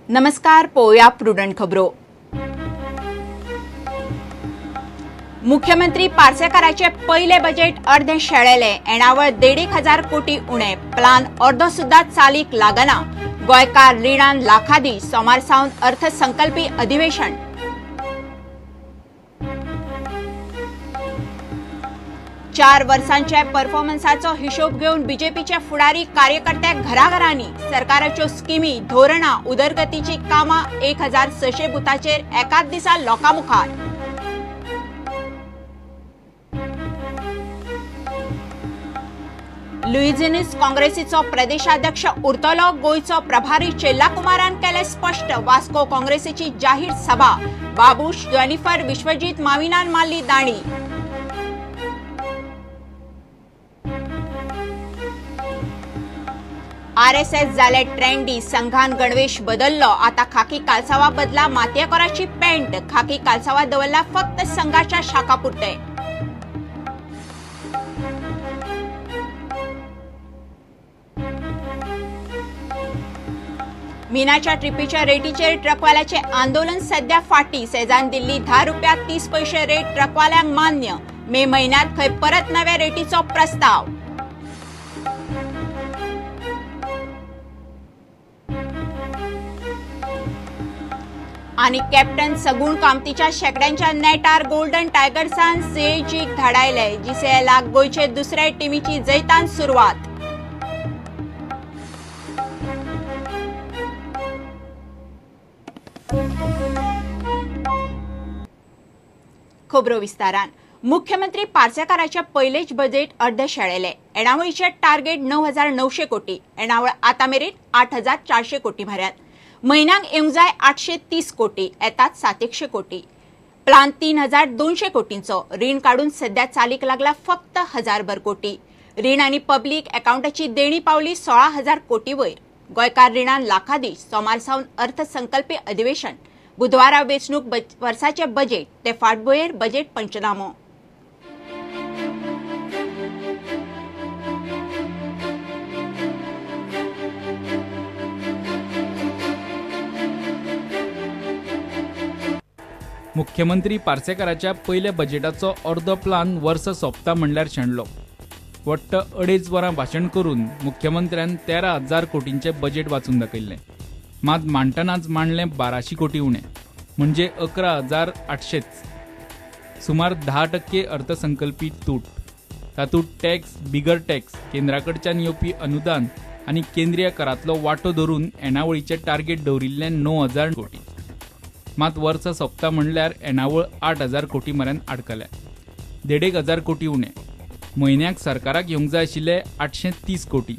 नमस्कार, पळोवया प्रुडंट खबरो. मुख्यमंत्री पार्सेकाराचे पयले बजेट अर्धे शेळेले. येणावळ 1,500 कोटी उणे, प्लान अर्दो सुद्धा चालीक लागना. गोंयकार रिणान लाखादी. सोमार सावन अर्थसंकल्पी अधिवेशन. चार वर्सांच्या परफॉर्मन्साचो हिशोब घेवन बीजेपीचे फुडारी कार्यकर्ते घराघरांनी सरकाराच्यो स्किमी, धोरणां, उदरगतीची कामां 1600 बुथाचेर एकाच दिसा लोकां मुखार. लुईझिनीस काँग्रेसीचो प्रदेशाध्यक्ष उरतलो, गोंयचो प्रभारी चेल्ला कुमारान केलें स्पश्ट. वास्को काँग्रेसीची जाहीर सभा, बाबूश, जेनिफर, विश्वजीत माविनान मारली दाणी. आरएसएस जाले ट्रेंडी, संघान गणवेश बदललो. आता खाकी कालसावा बदला मातयेकोराची पॅन्ट. खाकी कालसावा दवरला फक्त संघाच्या शाखा पुरते. मिनाच्या ट्रिपीच्या रेटीचेर ट्रकवाल्याचे आंदोलन सध्या फाटी. सेजान दिल्ली 10 रुपया 30 पैसे रेट ट्रकवाल्यांक मान्य. मे म्हयन्यात खंय परत नव्या रेटीचो प्रस्ताव. आणि कॅप्टन सगुण कामतीच्या शेकड्यांच्या नेटार गोल्डन टायगर्सान सीएजीक धाडायले. जीसीएलाक गोंयचे दुसऱ्या टिमीची जैतान सुरवात. खबरो विस्तारान. मुख्यमंत्री पार्सेकाराचे पयलेच बजेट अर्धे शेळेले. येणावळीचे टार्गेट 9,900 कोटी, येणावळ आतां मेरेन 8,400 कोटी म्हऱ्यांत. म्हयन्याक येवंक जाय 830 कोटी, येतात 700 कोटी. प्लान 3,200 कोटींचो. रीण काडून सध्या चालीक लागला फक्त 1,000 कोटी. रीण आनी पब्लीक अकावंटाची देणी पावली 16,000 कोटी वयर. गोंयकार रिणान लाखादीश. सोमार सावन अर्थसंकल्पी अधिवेशन. बुधवारा वेंचणूक वर्साचे बजेट, ते फाटभुंयेर बजेट पंचनामो. मुख्यमंत्री पार्सेकाराच्या पयल्या बजेटाचो अर्दो प्लान वर्स सोंपता म्हणल्यार शेणलो. वट्ट 2.5 वरां भाशण करून मुख्यमंत्र्यान 13,000 कोटींचें बजेट वाचून दाखयल्लें. मात मांडटनाच मांडलें 1,200 कोटी उणें, म्हणजे 11,800च. सुमार 10% अर्थसंकल्पी तूट. तातूंत टॅक्स, बिगर टॅक्स, केंद्रा कडच्यान येवपी अनुदान आनी केंद्रीय करांतलो वांटो धरून येणावळीचें टार्गेट दवरिल्लें 9,000 कोटी. मात वर्स सोंपता म्हणल्यार येणावळ 8,000 कोटी मेरेन आडकल्या. 1,500 कोटी उणें. म्हयन्याक सरकाराक येवंक जाय आशिल्ले 830 कोटी,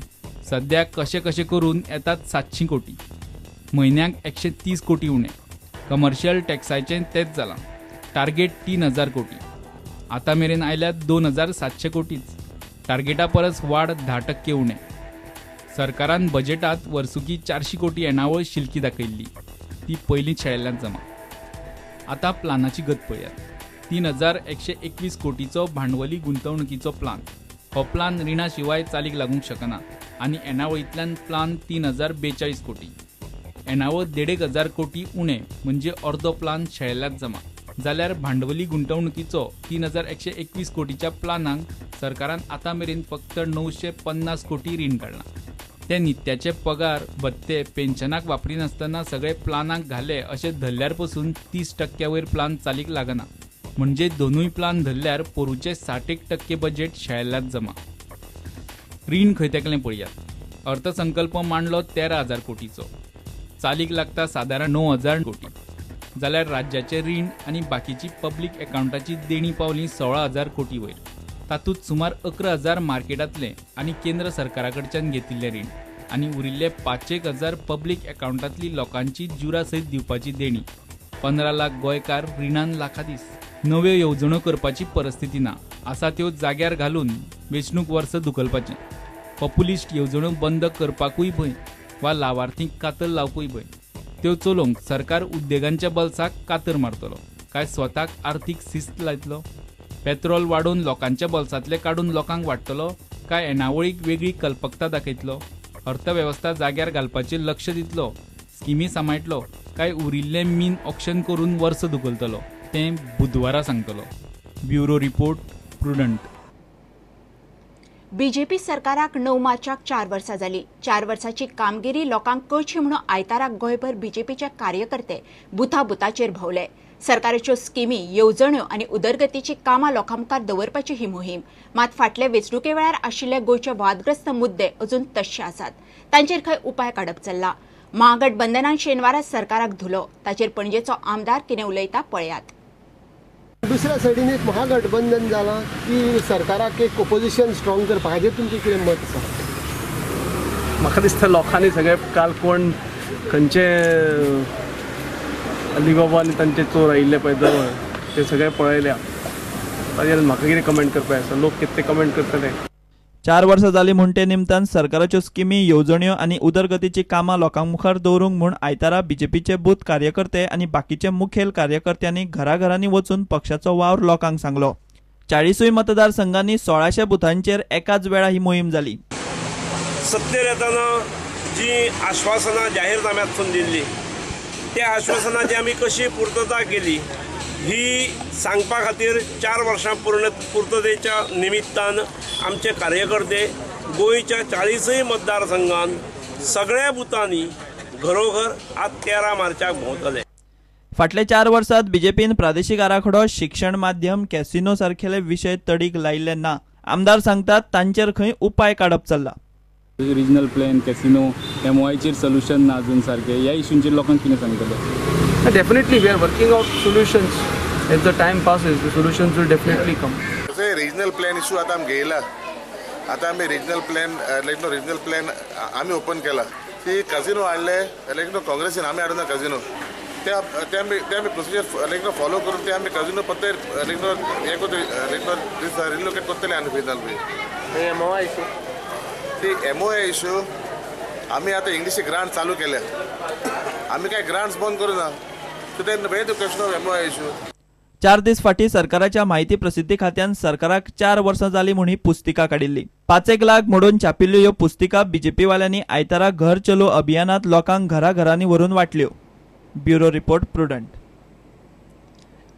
सद्या कशें कशें करून येतात 700 कोटी. म्हयन्याक 130 कोटी उणें. कमर्शियल टॅक्साचें तेंच जालां. टार्गेट 3,000 कोटी, आतां मेरेन आयल्यात 2,700 कोटीच. टार्गेटा परस वाड 10% उणें. सरकारान बजेटांत वर्सुकी 400 कोटी येणावळ शिल्की दाखयल्ली, ती पयलींच शेळेल्ल्यान जमा. आतां प्लानाची गत पळयात. 3,121 कोटीचो भांडवली गुंतवणुकीचो प्लान. हो प्लान रिणा शिवाय चालीक लागूंक शकना आनी येणावळींतल्यान प्लान 3,042 कोटी. येणावळ 1,500 कोटी उणें, म्हणजे अर्दो प्लान शेळेल्ल्यात जमा. जाल्यार भांडवली गुंतवणुकीचो 3,121 कोटीच्या प्लानाक सरकारान आतां मेरेन फक्त 950 कोटी रीण काडलां. ते नित्याचे पगार, भत्ते, पेन्शनाक वापरिनासतना सगळे प्लानाक घाले अशें धरल्यार पसून 30% वयर प्लान चालीक लागना. म्हणजे दोनूय प्लान धरल्यार पोरूचे 60% बजेट शेळेल्ल्यात जमा. रीण खंय तेकलें पळयात. अर्थसंकल्प मांडलो 13,000 कोटीचो, चालीक लागता सादारण 9,000 कोटी. जाल्यार राज्याचें रीण आनी बाकीची पब्लीक अकावंटाची देणी पावली 16,000 कोटी वयर. तातूंत सुमार 11,000 मार्केटांतलें आनी केंद्र सरकारा कडच्यान घेतिल्लें रीण आनी उरिल्ले 5,000 पब्लीक अकावंटांतली लोकांची जुरा सयत दिवपाची देणी. 15 लाख गोंयकार रिणान लाखादीस. नव्यो येवजण्यो करपाची परिस्थिती ना, आसा त्यो जाग्यार घालून वेंचणूक वर्स धुकलपाचें. पॉप्युलिस्ट येवजण्यो बंद करपाकूय भंय वा लावार्थींक कातर लावपूय भंय. त्यो चलोवंक सरकार उद्देगांच्या बल्साक कातर मारतलो काय स्वताक आर्थीक शिस्त लायतलो? पेट्रोल वाडोवन लोकांच्या बोल्सांतले काडून लोकांक वाडटलो काय येणावळीक वेगळी कल्पकता दाखयतलो? अर्थवेवस्था जाग्यार घालपाचेर लक्ष दितलो? स्किमी सांबाळटलो काय उरिल्लें मीन ऑक्शन करून वर्स धुकलतलो तें बुधवारा सांगतलो. Bureau report, Prudent. BJP सरकाराक 9 मार्चाक 4 वर्सां जाली. 4 वर्सांची कामगिरी लोकांक कळची म्हणून आयताराक गोंयभर बीजेपीचे कार्यकर्ते बुथा बुथाचेर भोंवले. सरकाराच्यो स्किमी, येवजण्यो आनी उदरगतीची कामां लोकां मुखार दवरपाची ही मोहीम. मात फाटले वेंचणुके वेळार आशिल्ले गोंयचे वादग्रस्त मुद्दे अजून तश्शे आसात. तांचेर खंय उपाय काडप चल्ला. महागठबंधनान शेनवारा सरकाराक धुलो. ताचेर पणजेचो आमदार कितें उलयता पळयात. दुसऱ्या सायडीन एक महागठबंधन जालां की सरकाराक एक ओपोजिशन स्ट्रॉंग करपा हाजेर तुमचें कितें मत आसा? म्हाका दिसता लोकांनी सगळे काल कोण खंयचे अलिबाबा आनी तांचे चोर आयिल्ले पळय जवळ ते सगळे पळयल्या. ताजेर म्हाका कितें कमेंट करपाक आसा, लोक कितें कमेंट करतले. 4 वर्सां जालीं म्हूण ते निमतान सरकाराच्यो स्किमी, येवजण्यो आनी उदरगतीची कामां लोकां मुखार दवरूंक म्हूण आयतारा बीजेपीचे बूथ कार्यकर्ते आनी बाकीचे मुखेल कार्यकर्त्यांनी घराघरांनी वचून पक्षाचो वावर लोकांक सांगलो. 40 मतदारसंघांनी 1600 बुथांचेर एकाच वेळा ही मोहीम जाली. सत्तेर येतना जी आश्वासनां जाहीरनाम्यांतसून दिल्ली त्या आश्वासनाची आमी कशी पूर्तता केली ही सांगपा खातीर 4 वर्सां पूर्ततेच्या निमित्तान आमचे कार्यकर्ते गोंयच्या 40 मतदारसंघान सगळ्या बुथांनी घरोघर आज 13 मार्चाक भोंवतले. फाटल्या 4 वर्सात बीजेपीन प्रादेशीक आराखडो, शिक्षण माध्यम, कॅसिनो सारखेले विशय तडीक लायिल्ले ना. आमदार सांगतात तांचेर खंय उपाय काडप चल्ला. रिजनल प्लॅन, कॅसिनो, एमओआयचेर सोल्युशन ना अजून सारकें, ह्या इशूंचेर लोकांक कितें सांगतले? Definitely we are working out solutions. As the time passes, the solutions will definitely come. Regional plan issue आतां आमी घेयला. आतां आमी regional plan like no regional plan आमी ओपन केला. ती कझिनो हाडले लायक नो काँग्रेसीन, आमी हाडूना कझिनो. ते आमी प्रोसिजर लायक नो फॉलो करून ते आमी कझिनो पत्ते लायक नो हें करतले, लायक नो रिलोकेट करतले आनी रिजनल बी. एमओआय इशू, ती एमओआय इशू आमी आतां इंग्लिशी ग्रांट चालू केल्या. आमी काय ग्रांट्स बंद करूना. So then where the question of MOI issue? 4 दीस फाटीं सरकाराच्या माहिती प्रसिद्धी खात्यान सरकाराक 4 वर्सां जालीं म्हूण ही पुस्तिका काडिल्ली. 5 लाख म्हणून छापिल्ल्यो ह्यो पुस्तिका बीजेपीवाल्यांनी आयतारा घर चलो अभियानात लोकांक घराघरांनी व्हरून वांटल्यो. Bureau report, Prudent.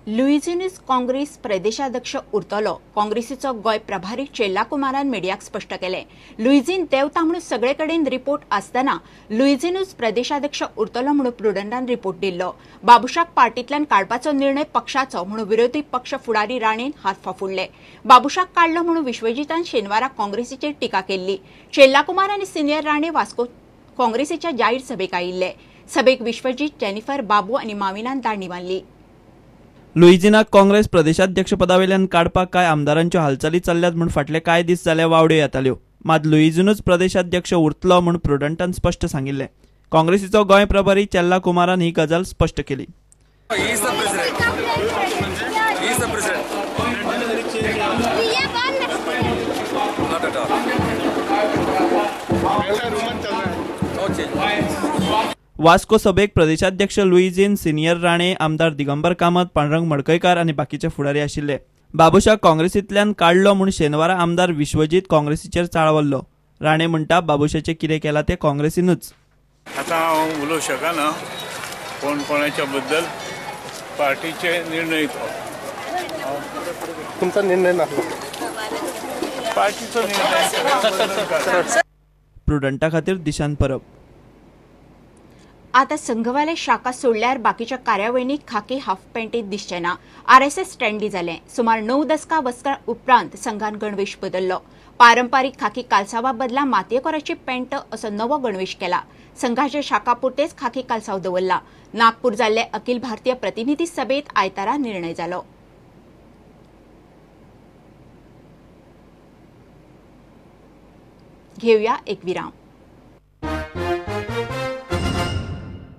Luizinho Congress प्रदेशाध्यक्ष उरतलो. काँग्रेसीचो गोंय प्रभारी चेल्ला कुमारान मिडियाक स्पश्ट केलें. लुईझीन देंवता म्हणून सगळे कडेन रिपोर्ट आसतना लुईझिनूच प्रदेशाध्यक्ष उरतलो म्हणून प्रुडंटान रिपोर्ट दिल्लो. बाबुशाक पार्टींतल्यान काडपाचो निर्णय पक्षाचो म्हणून विरोधी पक्ष फुडारी राणेन हात फाफुडले. बाबुशाक काडलो म्हणून विश्वजितान शेनवारा काँग्रेसीचेर टिका केल्ली. चेल्ला कुमार आनी सिनियर राणे वास्को काँग्रेसीच्या जाहीर सभेक आयिल्ले. सभेक विश्वजीत, जेनिफर, बाबू आनी माविनान दांडी मारली. लुईझिनाक काँग्रेस प्रदेशाध्यक्षपदावेल्यान काडपाक कांय आमदारांच्यो हालचाली चल्ल्यात म्हूण फाटले कांय दीस जाले वावड्यो येताल्यो. मात लुईझिनूच प्रदेशाध्यक्ष उरतलो म्हूण प्रुडंटान स्पश्ट सांगिल्लें. काँग्रेसीचो गोंय प्रभारी चेल्ला कुमारान ही गजाल स्पश्ट केली. वास्को सभेक प्रदेशाध्यक्ष लुईझीन, सिनियर राणे, आमदार दिगंबर कामत, पांडुरंग मडकयकार आनी बाकीचे फुडारी आशिल्ले. बाबुशाक काँग्रेसींतल्यान काडलो म्हूण शेनवारा आमदार विश्वजीत काँग्रेसीचेर चाळवल्लो. राणे म्हणटा बाबुशाचें कितें केलां तें काँग्रेसीनूच. आतां हांव उलोवंक शकना कोण कोणाच्या बद्दल, पार्टीचे निर्णय तो. तुमचा निर्णय ना, पार्टीचो निर्णय. प्रुडंटा खातीर दिशान परब. आता संघवाले शाखा सोडल्यार बाकीच्या कार्यावळींनी खाकी हाफ पॅन्टीत दिसचे ना. आरएसएस ट्रेंडी जालें. सुमार 9 दसकां वसका उपरांत संघान गणवेश बदल्लो. पारंपारीक खाकी कालसावा बदला मातयेकोराची पॅन्ट असो नवो गणवेश केला. संघाच्या शाखा पुरतेच खाकी कालसाव दवरला. नागपूर जाल्ले अखिल भारतीय प्रतिनिधी सभेत आयतारा निर्णय जालो. घेवया एक विराम.